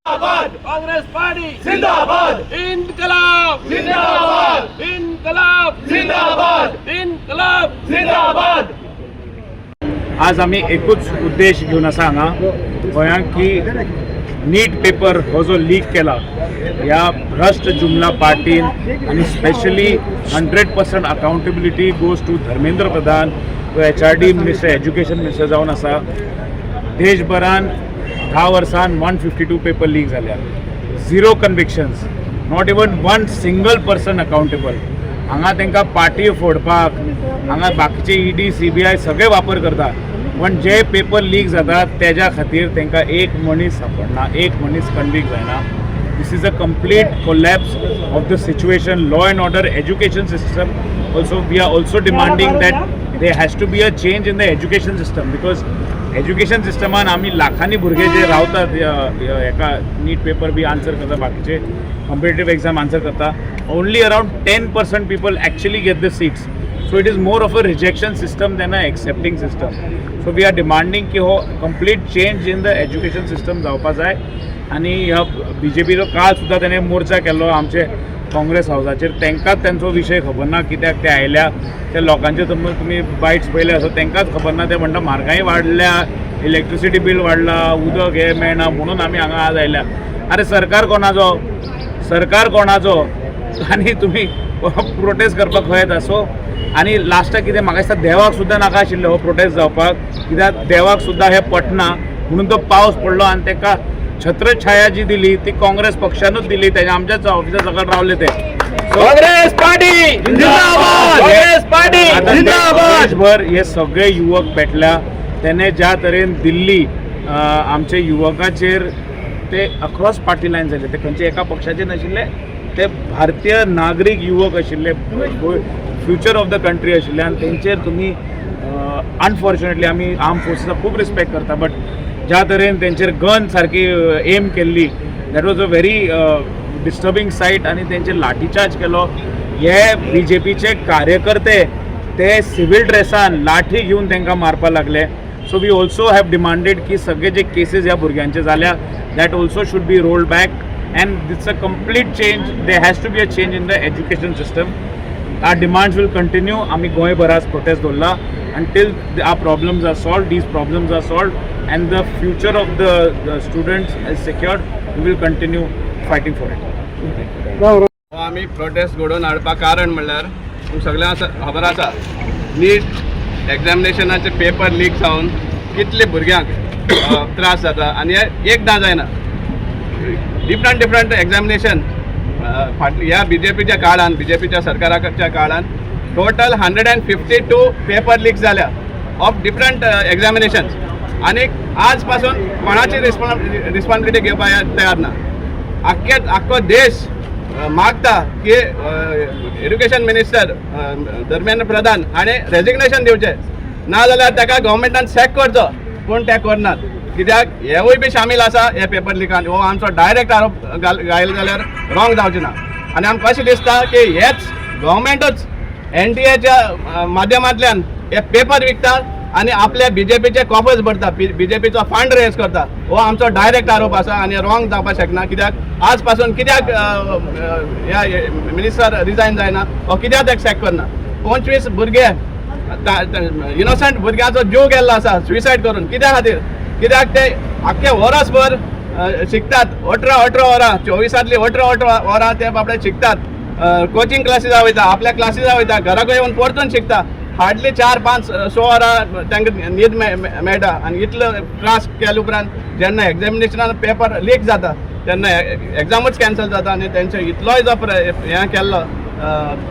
Congress party जिंदाबाद. इनकलाब जिंदाबाद. इनकलाब जिंदाबाद. इनकलाब जिंदाबाद. आज आमी एकूच उद्देश घेवन आसा हांगा गोंयांत की नीट पेपर हो जो लीक केला ह्या भ्रश्ट जुमला पार्टीन आनी specially 100% accountability goes to Dharmendra Pradhan, तो HRD minister, education minister जावन आसा. देशभरान 10 वर्सान 152 पेपर लीक जाल्या. Zero convictions, not even one single person accountable. हांगा तांकां पार्टी फोडपाक हांगा बाकीचे ईडी, सीबीआय सगळे वापर करता, पण जे पेपर लीक जातात तेज्या खातीर तांकां एक मनीस सापडना, एक मनीस कन्विक्ट जायना. This is a complete collapse of the situation, law and order, education system also. We are also demanding that there has to be a change in the education system, because education सिस्टमान आमी लाखांनी भुरगे जे रावतात, हेका नीट paper बी answer करता, बाकीचे competitive exam answer करता, only around 10% people actually get the seats. So it is more of a rejection system than a accepting system. So we are demanding की हो complete change in the education system जावपा जाय. आनी ह्या बीजेपीचो काल सुद्दां तेणें मोर्चा केल्लो आमचे काँग्रेस हावसाचेर. तांकांच तेंचो विशय खबर ना कित्याक ते आयल्या. त्या लोकांचे तुमी बायट्स पळयले आसा, तांकांच खबर ना. ते म्हणटा म्हारगाय वाडल्या, इलेक्ट्रिसिटी बील वाडला, उदक हें मेळना म्हणून आमी हांगा आज आयल्या. अरे, सरकार कोणाचो? सरकार कोणाचो आनी तुमी प्रोटेस्ट करपाक खंय येता? सो आनी लास्टाक कितें, म्हाका दिसता देवाक सुद्दां नाका आशिल्लें हो प्रोटेस्ट जावपाक, कित्याक देवाक सुद्दां हें पटना म्हणून तो पावस पडलो आनी ताका छत्रछाया जी दिली ती काँग्रेस पक्षानूच दिली. तेज्या आमच्याच ऑफिसा सकयल रावले ते. काँग्रेस पार्टी जिंदाबाद. काँग्रेस पार्टी आता जिंदाबाद. देशभर हे सगळे युवक पेटल्या. तेणे ज्या तरेन दिल्ली आमचे युवकाचेर, ते अक्रॉस पार्टी लायन जाले. ते खंयचे एका पक्षाचे नाशिल्ले, ते भारतीय नागरीक युवक आशिल्ले, फ्युचर ऑफ the country आशिल्ले. आनी तेंचेर तुमी, अनफॉर्च्युनेटली, आमी आर्म फोर्सीसाक खूब रिस्पेक्ट करता, बट ज्या तरेन तेंचेर गन सारकी एम केल्ली, that was a very disturbing sight. आनी तेंचेर लाठीचार्ज केलो. हे बीजेपीचे कार्यकर्ते ते सिव्हिल ड्रेसान लाठी घेवन तांकां मारपाक लागले. So we also have demanded की सगळे जे केसीस ह्या भुरग्यांचे जाल्या, that also should be rolled back and it's a complete change. There has to be a change in the education system. Our demands will continue. आमी गोंयभरात protest दवरला until our problems are solved, these problems are solved and the future of the students is secured. We will continue fighting for it. हो आमी protest घडोवन हाडपाक कारण म्हणल्यार तुमकां सगळ्यांक खबर आसा, नीट एग्जामिनेशनाचे पेपर लीक जावन कितले भुरग्यांक त्रास जाता. आनी हे एकदां जायना, डिफरंट डिफरंट एग्जामिनेशन. फाटल्या ह्या बीजेपीच्या काळान, बीजेपीच्या सरकाराच्या काळान total 152 paper leak जाल्या ऑफ डिफरंट एग्जामिनेशन्स. आनी आज पासून कोणाची रिस्पॉन्सिबिलिटी घेवपाक तयार ना. आख्खे आख्खो देश मागता की एड्युकेशन मिनिस्टर धर्मेंद्र प्रधान हाणें रेजिग्नेशन दिवचें, ना जाल्यार ताका गव्हर्मेंटान सॅक करचो. पूण ते करनात, कित्याक हेवूय बी सामील आसा हे पेपर लिकान. हो आमचो डायरेक्ट आरोप घाल जाल्यार रॉंग जावचें ना. आनी आमकां अशें दिसता की हेच गव्हर्मेंटूच एनटीएच्या माध्यमांतल्यान हे पेपर विकता आनी आपल्या बीजेपीचे कॉफर्स भरता, बीजेपीचो फंड रेज करता. हो आमचो डायरेक्ट आरोप आसा आनी रॉंग जावपाक शकना. कित्याक आज पासून कित्याक अ, अ, ह्या मिनिस्टर रिजायन जायना वो कित्याक ताका सॅक करना? 25 भुरगे, इनोसंट भुरग्यांचो जीव गेल्लो आसा सुसायड करून. कित्या खातीर? कित्याक ते आख्खे वरसभर शिकतात, 18 18 वरां, 24तांतली 18 18 वरां ते बाबडे शिकतात. कोचिंग क्लासीसा वयता, आपल्या क्लासीसा वयता, घरा कडेन येवन परतून शिकता. हार्डली 4, 5, 6 वरां तांकां न्हीद मेळटा. आनी इतलो त्रास केले उपरांत जेन्ना एग्जामिनेशनान पेपर लीक जाता तेन्ना एग्जामूच कॅन्सल जाता आनी तेंचे इतलोय जो हें केल्लो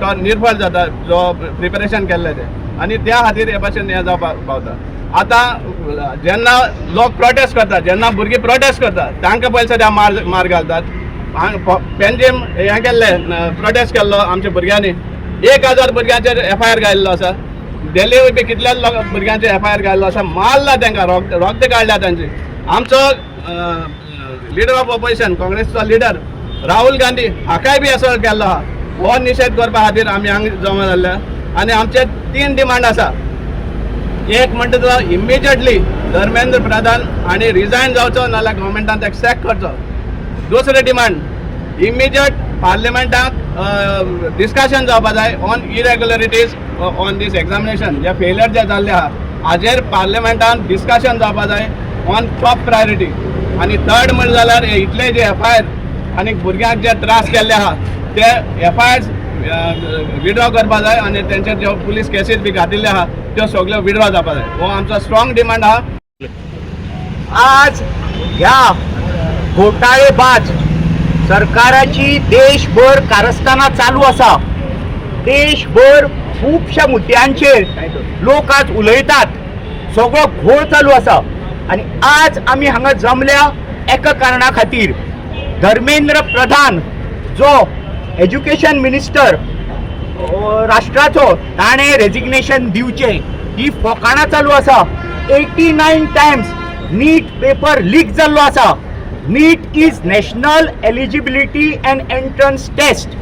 तो निर्फळ जाता, जो प्रिपेरेशन केल्लें तें. आनी त्या खातीर हे भाशेन हें जावपाक पावता. आतां जेन्ना लोक प्रोटेस्ट करता, जेन्ना भुरगीं प्रोटेस्ट करता, तांकां पयशे सद्या मार मार घालतात. पेंजीम हें केल्लें, प्रोटेस्ट केल्लो आमच्या भुरग्यांनी, 1000 भुरग्यांचेर एफआयआर घायल्लो आसा. दिल्ली बी कितल्याच लोक भुरग्यांचेर एफआयआर घायल्लो आसा. मारला तांकां, रोगते काडल्या तांचे. आमचो लिडर ऑफ ऑपोजिशन, काँग्रेसचो लिडर राहुल गांधी हाकाय बी असो केल्लो आहा. हो निशेध करपा खातीर आमी हांगा जमा जाल्ले. आनी आमचे तीन डिमांड आसा. एक म्हणटा तो इमिजिएटली धर्मेंद्र प्रधान हांणी रिजायन जावचो, नाल्यार गव्हर्मेंटान ताका सॅक करचो. दुसरें डिमांड, इमिजिएट पार्लिमेंटाक डिस्कशन जावपा जाय on irregularities on this examination. J failure जे जाल्ले आहा हाजेर पार्लिमेंटान डिस्कशन जावपा जाय ऑन टॉप प्रायोरिटी. आनी थर्ड म्हणलें जाल्यार हे इतले जे एफ I R आनी भुरग्यांक जे त्रास केल्ले आहा ते एफ I Rs withdraw करपा जाय आनी तेंचेर ज्यो पुलीस केसीस बी घातिल्ले आहा त्यो सगल्यो विड्रॉ जावपा जाय. हो आमचो स्ट्रॉंग डिमांड आहा. आज ह्या घोटाळेबाज सरकाराची देशभर कारस्थानां चालू आसा. देशभर खुबश्या मुद्द्यांचेर लोक आज उलयतात, सगळो घोळ चालू आसा आनी आज आमी हांगा जमल्या एका कारणा खातीर. धर्मेंद्र प्रधान जो एज्युकेशन मिनिस्टर राष्ट्राचो, ताणें रेजिग्नेशन दिवचें ही फोकाणां चालू आसा. 89 times NEET paper leak जाल्लो आसा. NEET is National Eligibility and Entrance Test.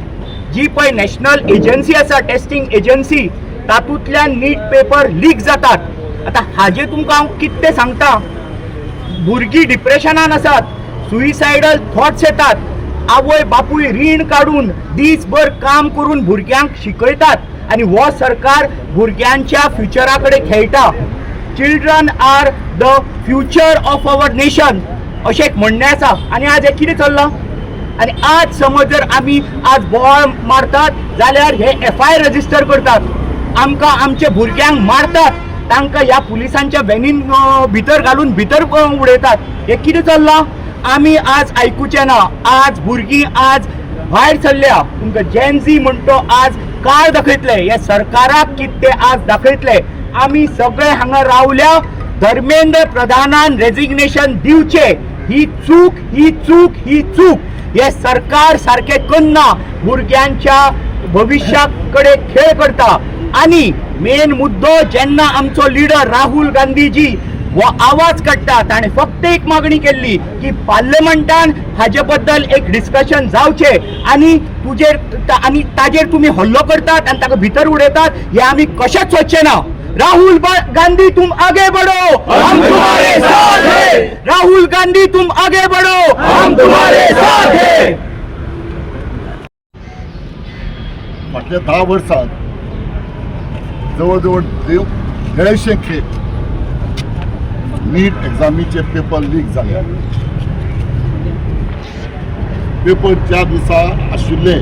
जी पळय नॅशनल एजन्सी आसा, टेस्टिंग एजन्सी, तातूंतल्यान नीट पेपर लीक जातात. आतां हाजेर तुमकां हांव कितें सांगता, भुरगीं डिप्रेशनान आसात, सुइसायडल थॉट्स येतात. आवय बापूय रीण काडून दीसभर काम करून भुरग्यांक शिकयतात आनी हो सरकार भुरग्यांच्या फ्युचरा कडेन खेळटा. Children are the future of our nation अशें एक म्हणणें आसा आनी आज हें कितें चल्लां? आनी आज समज जर आमी आज बोवाळ मारतात जाल्यार हे एफ I R register करतात. आमकां आमच्या भुरग्यांक मारतात, तांकां ह्या पुलिसांच्या व्हॅनीन भितर घालून भितर उडयतात. हें कितें चल्लां? आमी आज आयकुचें ना. आज भुरगीं आज भायर सरल्या. तुमकां जेनझी म्हणतो आज काळ दाखयतले, ह्या सरकाराक कितें तें आज दाखयतले. आमी सगळे हांगा रावल्या. धर्मेंद्र प्रधानान रेजिग्नेशन दिवचें. ही चूक, ही चूक, ही चूक. हे सरकार सारकें करना, भुरग्यांच्या भविश्या कडेन खेळ करता. आनी मेन मुद्दो, जेन्ना आमचो लिडर राहुल गांधीजी हो आवाज काडटा, ताणें फक्त एक मागणी केल्ली की पार्लमेंटान हाजे बद्दल एक डिस्कशन जावचें आनी तुजेर आनी ताजेर तुमी हल्लो करतात आनी ताका भितर उडयतात, हें आमी कशेंच सोदचें ना. राहुल गांधी, तुम आगे बढ़ो, हम तुम्हारे साथ हैं. राहुल गांधी, तुम आगे बढ़ो, हम तुम्हारे साथ हैं. फाटल्या 10 वर्सात जवळ जवळ 150 खेप नीट एग्जामीचे पेपर लीक जाले. पेपर ज्या दिसा आशिल्ले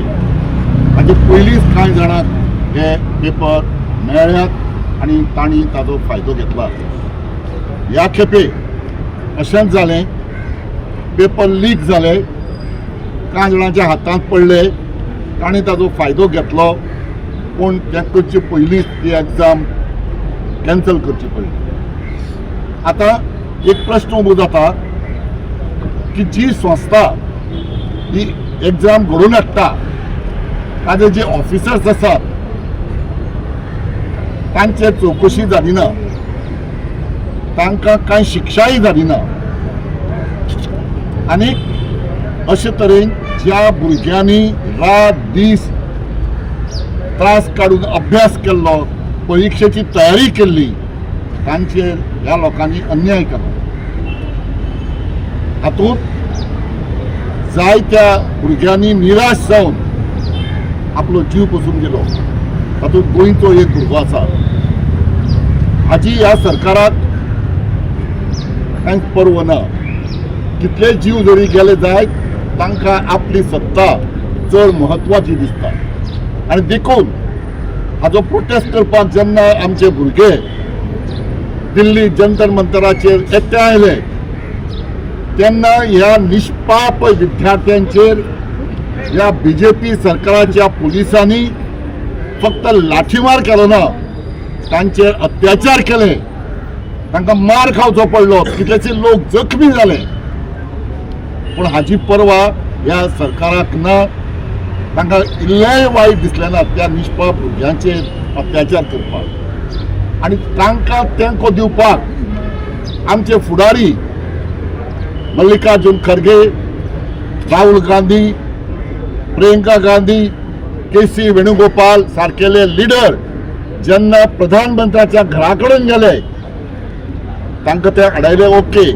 ताजे पयलींच कांय जाणांक हे पेपर मेळ्ळ्यात आनी तांणी ताजो फायदो घेतला. ह्या खेपे अशेंच जालें, पेपर लीक जाले, कांय जाणांच्या हातांत पडले, तांणी ताजो फायदो घेतलो, पूण तें करचे पयलींच ती एग्जाम कॅन्सल करची पडली. आतां एक प्रश्न उबो जाता की जी संस्था ही एग्जाम घडोवन हाडटा, ताजे जे ऑफिसर्स आसात तांचे चवकशी जाली ना, तांकां कांय शिक्षाय जाली ना आनी अशे तरेन ज्या भुरग्यांनी रात दीस त्रास काडून अभ्यास केल्लो, परिक्षेची तयारी केल्ली, तांचेर ह्या लोकांनी अन्याय केलो. हातूंत जायत्या भुरग्यांनी निराश जावन आपलो जीव पसून गेलो. तातूंत गोंयचो एक भुरगो आसा. हाजी ह्या सरकाराक कांयच पर्व ना. कितले जीव जरी गेले जायत, तांकां आपली सत्ता चड म्हत्वाची दिसता आनी देखून हाजो प्रोटेस्ट करपाक जेन्ना आमचे भुरगे दिल्ली जंतर मंतराचेर एकठांय आयले, तेन्ना ह्या निष्पाप विद्यार्थ्यांचेर ह्या बीजेपी सरकाराच्या पुलिसांनी फक्त लाठीमार केलो ना, तांचेर अत्याचार केले, तांकां मार खावचो पडलो, कितलेशे लोक जखमी जाले, पूण हाजी पर्वा ह्या सरकाराक ना. तांकां इल्लेंय वायट दिसलें ना त्या निष्पाप भुरग्यांचेर अत्याचार करपाक. आनी तांकां तेंको दिवपाक आमचे फुडारी मल्लिकार्जुन खरगे, राहुल गांधी, प्रियंका गांधी, के सी वेणुगोपाल सारकेले लिडर जेन्ना प्रधानमंत्र्याच्या घरा कडेन गेले, तांकां ते अडयले, ओके,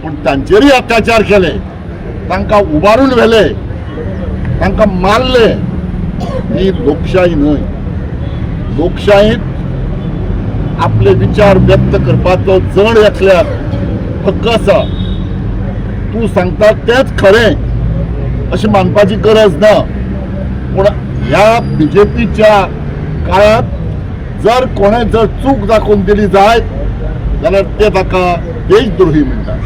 पूण तांचेरूय अत्याचार केले. तांकां उबारून व्हेले, तांकां मारले. ही लोकशाही न्हय. लोकशाहीत आपले विचार व्यक्त करपाचो जण एकल्याक हक्क आसा. तूं सांगता तेंच खरें अशें मानपाची गरज ना. पूण ह्या बीजेपीच्या काळांत जर कोणें जर चूक दाखोवन दिली जायत जाल्यार ते ताका देशद्रोही म्हणटात.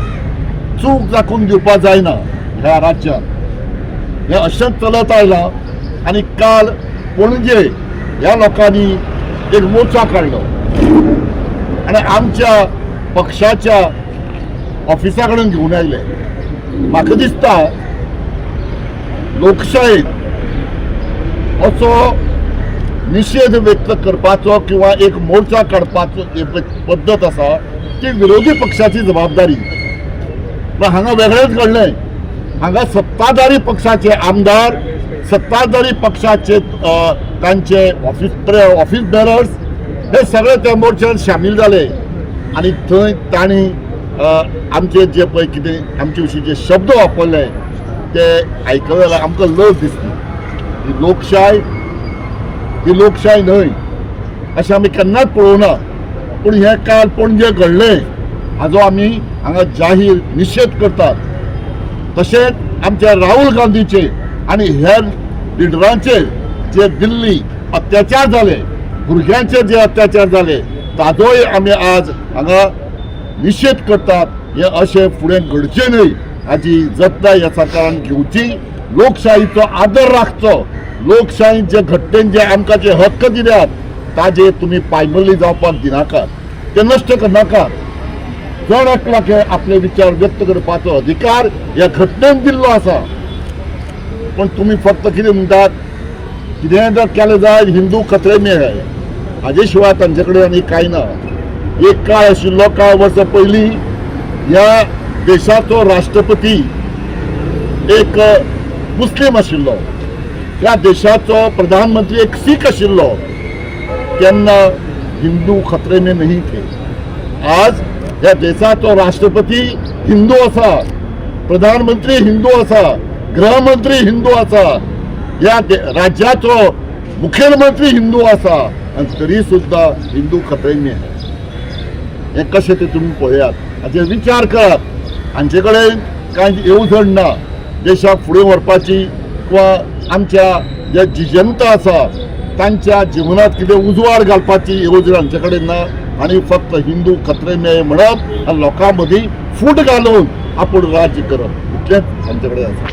चूक दाखोवन दिवपा जायना ह्या राज्यांत. हें अशेंच चलत आयलां. आनी काल पणजे ह्या लोकांनी एक मोर्चा काडलो आनी आमच्या पक्षाच्या ऑफिसा कडेन घेवन आयले. म्हाका दिसता लोकशायेत असो निशेध व्यक्त करपाचो किंवा एक मोर्चा काडपाचो एक पद्दत आसा ती विरोधी पक्षाची जबाबदारी. पूण हांगा वेगळेंच घडलें. हांगा सत्ताधारी पक्षाचे आमदार, सत्ताधारी पक्षाचे तांचे ऑफिस बेरर्स हे सगळे त्या मोर्चात सामील जाले आनी थंय तांणी आमचे जे पळय कितें आमचे विशीं जे शब्द वापरले ते आयकले जाल्यार आमकां लज दिसली. ही लोकशाय, ही लोकशाय न्हय अशें आमी केन्नाच पळोवना. पूण हें काल पणजे घडलें हाजो आमी हांगा जाहीर निशेध करतात. तशेंच आमच्या राहुल गांधीचे आनी हेर लिडरांचेर जे दिल्ली अत्याचार जाले, भुरग्यांचेर जे अत्याचार जाले ताजोय आमी आज हांगा निशेध करतात. हे अशें फुडें घडचें न्हय हाजी जतनाय ह्या सरकारान घेवची. लोकशाहीचो आदर राखचो. लोकशाही जे घटनेन जे आमकां जे हक्क दिल्यात ताजे तुमी पायमल्ली जावपाक दिनाकात, ते नश्ट करनाकात. जण एकल्याक हे आपले विचार व्यक्त करपाचो अधिकार ह्या घटनेन दिल्लो आसा. पूण तुमी फक्त कितें म्हणटात, कितेंय जर केलें जायत हिंदू खतरे में है, हाजे शिवाय तांचे कडेन आनी कांय ना. एक काळ आशिल्लो, कांय वर्सां पयलीं ह्या देशाचो राष्ट्रपती एक मुस्लीम आशिल्लो, ह्या देशाचो प्रधानमंत्री एक सीख आशिल्लो. तेन्ना हिंदू खतरे में नहीं थे. आज ह्या देशाचो राष्ट्रपती हिंदू आसा, प्रधानमंत्री हिंदू आसा, गृहमंत्री हिंदू आसा, ह्या राज्याचो मुखेलमंत्री हिंदू आसा, आनी तरी सुद्दां हिंदू खतरे में है. हें कशें तें तुमी पळयात, हाचेर विचार करात. हांचे कडेन कांय येवजण ना देशाक फुडें व्हरपाची किंवा आमच्या जे जी जनता आसा तांच्या जिवनात कितें उजवाड घालपाची येवजण हांचे कडेन ना. आनी फक्त हिंदू खतरे में म्हणप आनी लोकां मदीं फूट घालून आपूण राज्य करप इतलेंच हांचे कडेन आसा.